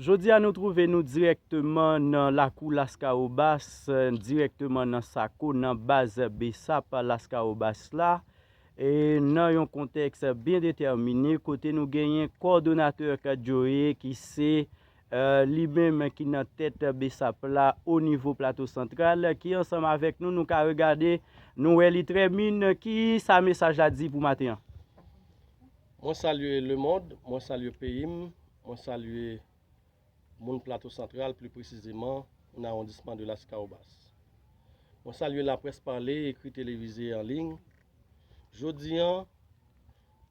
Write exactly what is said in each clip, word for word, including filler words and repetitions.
Jodi a nou twouve nou dirèkteman nan lakou Laskawobas, dirèkteman nan Sako, nan baz BSAP Laskawobas la, e nan yon kontèks byen detèmine, kote nou genyen kòdonatè Kadjoye ki se, eh, li menm ki nan tèt BSAP la o nivo Plato Santral, ki ansanm avèk nou, nou ka regade, nou wè li trè min, ki sa mesaj la di pou maten an? Mwen salye lemonn, mwen salye peyi m, mwen salye moun Plato Santral, pli presizeman, moun awondisman de Laskawobas. Mwen salye laprès pale, ekri, televize, an liy. Jodi an,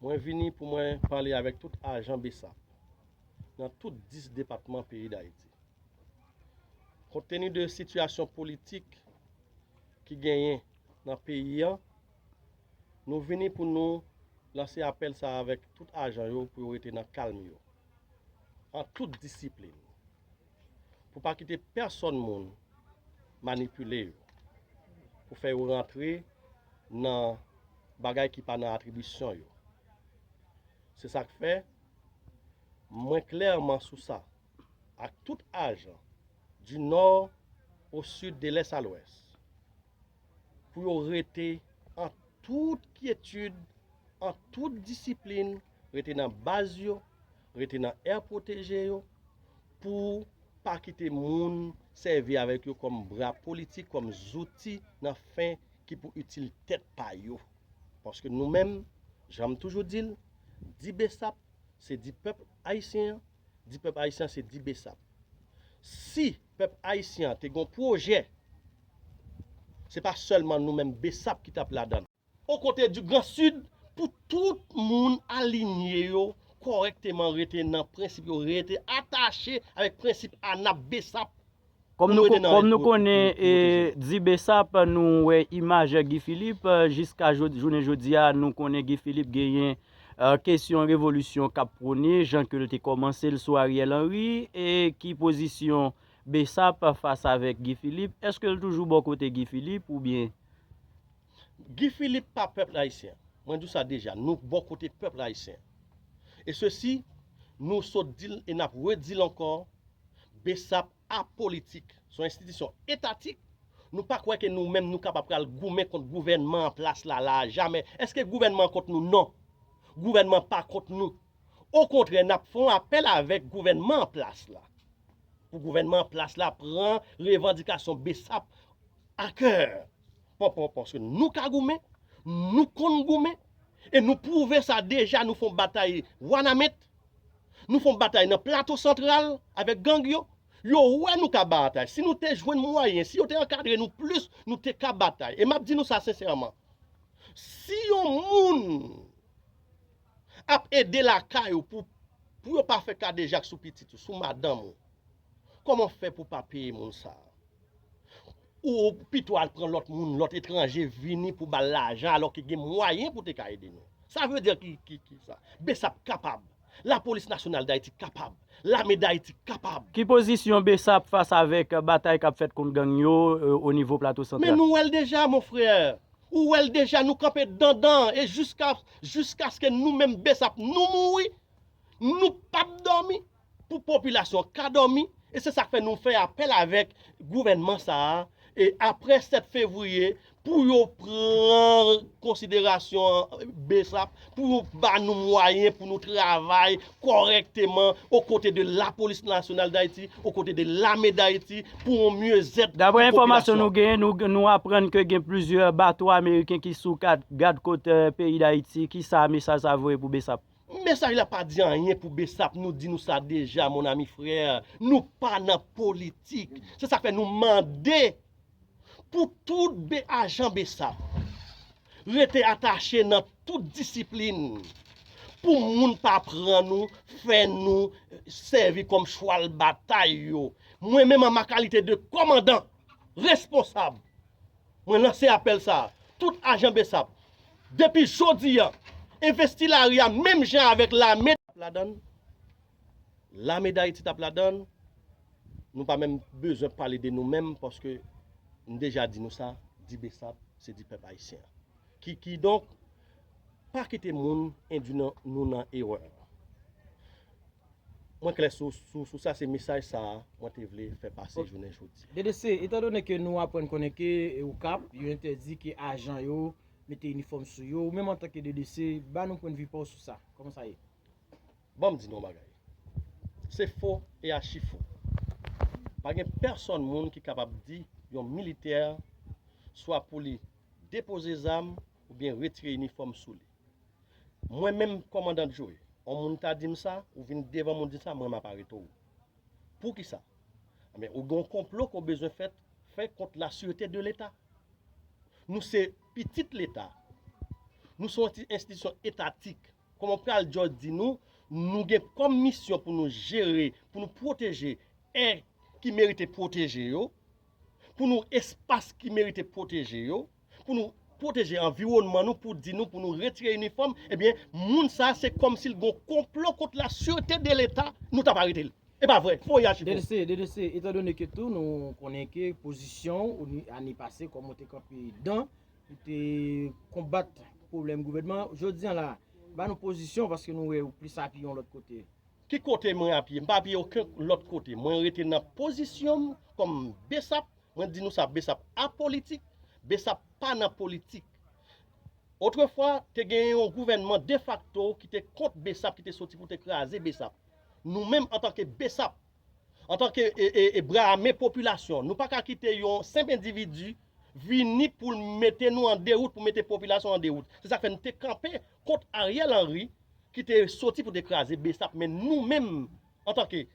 mwen vini pou mwen pale avèk tout ajan BSAP nan tout dis depatman peyi Dayiti. Konnteni de sitiyasyon politik ki genyen nan peyi an, nou vini pou nou lanse apèl sa avèk tout ajan yo pou yo rete nan kalm yo, an tout disiplin, pou pa kite pèsonn moun manipile yo, pou fè yo rantre nan bagay ki pa nan atribisyon yo. Se sa k fè, mwen klèman sou sa, ak tout ajan, du nord au sud, de l'est à l'ouest, pou yo rete an tout kyetid, an tout disiplin, rete nan baz yo, rete nan air protégé yo, pou pa kite moun sèvi avèk yo kòm bra politik, kòm zouti nan fen ki pou itil tèt pa yo. Paske nou menm, jan m toujou di l, di BSAP, se di pèp ayisyen an, di pèp ayisyen an, se di BSAP. Si pèp ayisyen an te gon pwojè, se pa sèlman nou menm BSAP ki t ap ladan l. O kote du Grand Sud, pou tout moun alinye yo kòrèkteman, rete nan prensip yo, rete atache avèk prensip ANAP BSAP. Kòm nou, kòm nou konnen, e, di BSAP, nou wè imaj Guy Philippe, e, jiska jodi, jounen jodi a, nou konnen Guy Philippe genyen, e, kesyon revolisyon k ap pwone, jan ke l te kòmanse l sou Ariel Henry, e ki pozisyon BSAP fas avèk Guy Philippe? Èske l toujou bò kote Guy Philippe oubyen? Guy Philippe pa pèp ayisyen. Mwen di w sa deja, nou bò kote pèp ayisyen. E sesi, nou sot di l e n ap redi l ankò, BSAP apolitik, se yon enstitisyon etatik. Nou pa kwè ke nou menm nou kapab pral goumen kont gouvènman an plas la, la a, jamè. Èske gouvènman an kont nou? Non. Gouvènman pa kont nou. Okontrè, n ap fè yon apèl avèk gouvènman an plas la, pou gouvènman an plas la pran revandikasyon BSAP a kè. Pòpò, paske nou ka goumen, nou konn goumen, e nou pwouve sa deja, nou fè yon batay Wanament, nou fè yon batay nan Plato Santral avèk gang yo. Yo wè nou ka batay. Si nou te jwenn mwayen, si yo te ankadre nou plis, nou te ka batay. E m ap di nou sa sensèman. Si yon moun ap ede lakay ou pou, pou yo pa fè kadejak sou pitit ou, sou madanm ou, kòman fè pou pa peye moun sa a? Ou pito al pran lòt moun, lòt etranje vini pou ba l lajan, alò ke gen mwayen pou te ka ede nou. Sa vle di ki, ki, ki sa? BSAP kapab. Lapolis Nasyonal Dayiti kapab. Lame Dayiti kapab. Ki pozisyon BSAP fas avèk batay k ap fèt kont gang yo, e, o nivo Plato Santral? Men nou wè l deja, mon frè. Ou wè l deja, nou kanpe dandan. E jiska, jiskaske nou menm BSAP, nou mouri, nou p ap dòmi. Pou popilasyon ka dòmi. E se sa k fè nou fè apèl avèk gouvènman sa a. E aprè sèt fevriye, pou yo pran konsiderasyon BSAP, pou yo ba nou mwayen pou nou travay kòrèkteman o kote de Lapolis Nasyonal Dayiti, o kote de Lame Dayiti, pou yon myezèt pou popilasyon. Daprè enfòmasyon nou genyen, nou, nou aprann ke gen plizyè bato ameriken ki sou gad, gad kot, e, peyi Dayiti. Ki sa mesaj sa voye pou BSAP? Mesaj la pa di anyen pou BSAP, nou di nou sa deja, mon ami frè. Nou pa nan politik. Se sa k fè nou mande pou tout be-, ajan BSAP rete atache nan tout disiplin, pou moun pa pran nou, fè nou sèvi kòm chwal batay yo. Mwen menm, an ma kalite de kòmandan, responsab, mwen lanse apèl sa a. Tout ajan BSAP, depi jodi a, envesti lari a menm jan avèk lame t ap ladan l, Lame Dayiti t ap ladan l, nou pa menm bezwen pale de nou menm, paske m deja di nou sa, di BSAP, se di pèp ayisyen an. Ki, kidonk, pa kite moun endui nan, nou nan erè. Mwen klè sou, sou, sou sa, se mesaj sa a mwen te vle fè pase jounen jodi. D D C, etandone ke nou aprann konnen ke, e, Okap, yo entèdi ke ajan yo mete inifòm sou yo, ou menm antanke D D C, ba nou pwennvi pa w sou sa. Kòman sa ye? Ban m di nou yon bagay. Se fo e achi fo. Pa gen pèsonn moun ki kapab di yon militè swa pou li depoze zam oubyen retire inifòm sou li. Mwen menm, kòmandan Joe, yon moun ta di m sa, ou vin devan m ou di sa, mwen m ap arete w. Poukisa? Ebyen, ou gen yon konplo ke w bezwen fè, fè kont la sûreté de l'État. Nou se pitit Leta. Nou se yon ti enstitisyon etatik. Kòman w pral just di nou, nou gen kòm misyon pou nou jere, pou nou pwoteje è ki merite pwoteje yo, pou nou espas ki merite pwoteje yo, pou nou pwoteje anviwònman nou, pou di nou, pou nou retire inifòm, ebyen, moun sa a, se kòmsi l gen yon konplo kont la sûreté de l'État, nou t ap arete l. E pa vre, fo e achi fo. D D C, D D C, etandone ke tou nou konnen ke pozisyon ou ni- ane pase, kòman w te kanpe dan, ou te konbat pwoblèm gouvènman, jodi a la, ba nou pozisyon paske nou wè ou plis apiye yon lòt kote. Ki kote mwen apiye? M pa apiye okenn lòt kote. Mwen rete nan pozisyon m kòm BSAP. Mwen di nou sa, BSAP apolitik. BSAP pa nan politik. Otrefwa, te gen yon gouvènman defakto ki te kont BSAP, ki te soti pou te kraze BSAP. Nou menm, antanke BSAP, antanke, e, e, e, bra ame popilasyon, nou pa ka kite yon senp endividi vini pou l mete nou an dewout, pou mete popilasyon an dewout. Se sa k fè n te kanpe kont Ariel Henry, ki te soti pou te kraze BSAP. Men nou menm, antanke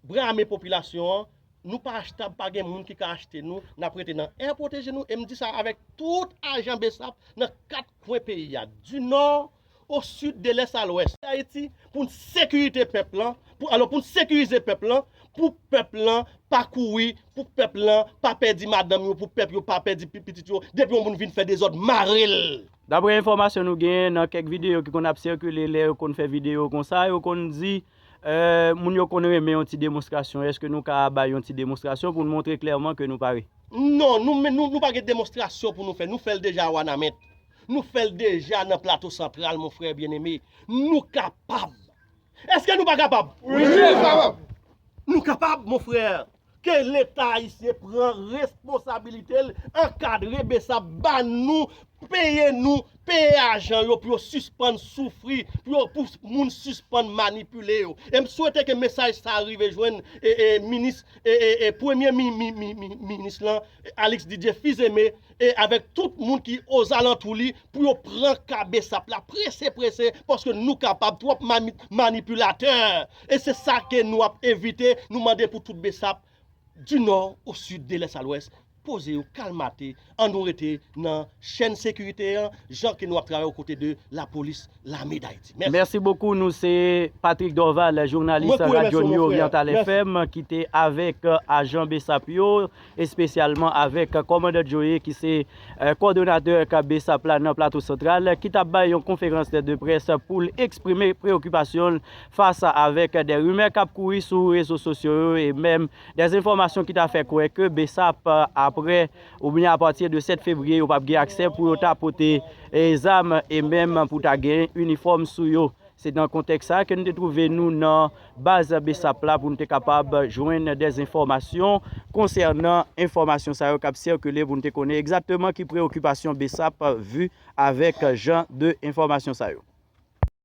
bra ame popilasyon an, nou pa achtab, pa gen moun ki ka achte nou, n ap rete nan è pwoteje nou, e m di sa avèk tout ajan BSAP nan kat kwen peyi a, di nò o sid, de lès a lwès Ayiti, pou n sekirite pèp lan, pou, alò, pou n sekirize pèp lan, pou pèp lan pa kouri, pou pèp lan pa pèdi madanm yo, pou pèp yo pa pèdi pi- pitit yo, depi yon moun vin fè dezòd, mare l. Daprè enfòmasyon nou genyen nan kèk videyo ki konn ap sikile, lè yo konn fè videyo konsa, yo konn di, eh, moun yo konn renmen yon ti demonstrasyon. Èske nou ka bay yon ti demonstrasyon pou n montre klèman ke nou pare? Non, nou, men nou, nou pa gen demonstrasyon pou nou fè. Nou fè l deja a Wanament. Nou fè l deja nan Plato Santral, mon frè byeneme. Nou kapab. Èske nou pa kapab? Wi, nou kapab. Nou kapab, mon frè. Ke Leta ayisyen pran responsabilite l, ankadre BSAP, ba nou, peye nou, peye ajan yo pou yo sispann soufri, pou yo, pou moun sispann manipile yo. E m swete ke mesaj sa a rive jwenn, e, e, minis, e, e, e, premye mi- mi- mi- mi- minis lan, Alix Didier Fils-Aimé, e avèk tout moun ki ozalantou li, pou yo pran ka BSAP la prese, prese, paske nou kapab, twòp mami- manipilatè. E se sa ke nou ap evite, nou mande pou tout BSAP, di nò o sid, de lès a lwès, poze yo, kalmate, ann nou rete nan chèn sekirite an, jan ke nou ap travay o kote de lapolis, lame Dayiti. Mèsi. Mèsi bokou. Nou se Patrick Dorval, jounalis Radyo New Oriental F M, ki te avèk, euh, ajan BSAP yo, espesyalman avèk, euh, kòmandan Joe, ki se, euh, kòdonatè ka BSAP la nan Plato Santral, ki t ap bay yon konferans de près pou l eksprime preyokipasyon l fas avèk de rimè k ap kouri sou rezo sosyo yo e menm de enfòmasyon ki ta fè kwè ke BSAP, euh, aprè oubyen apati de sèt fevriye, yo p ap gen aksè pou yo ta pote, e, zam e menm pou ta gen inifòm sou yo. Se nan kontèks sa a ke nou te twouve nou nan baz BSAP la pou nou te kapab jwenn de enfòmasyon konsènan enfòmasyon sa yo k ap sikile pou nou te konnen egzakteman ki preyokipasyon BSAP vi avèk jan de enfòmasyon sa yo.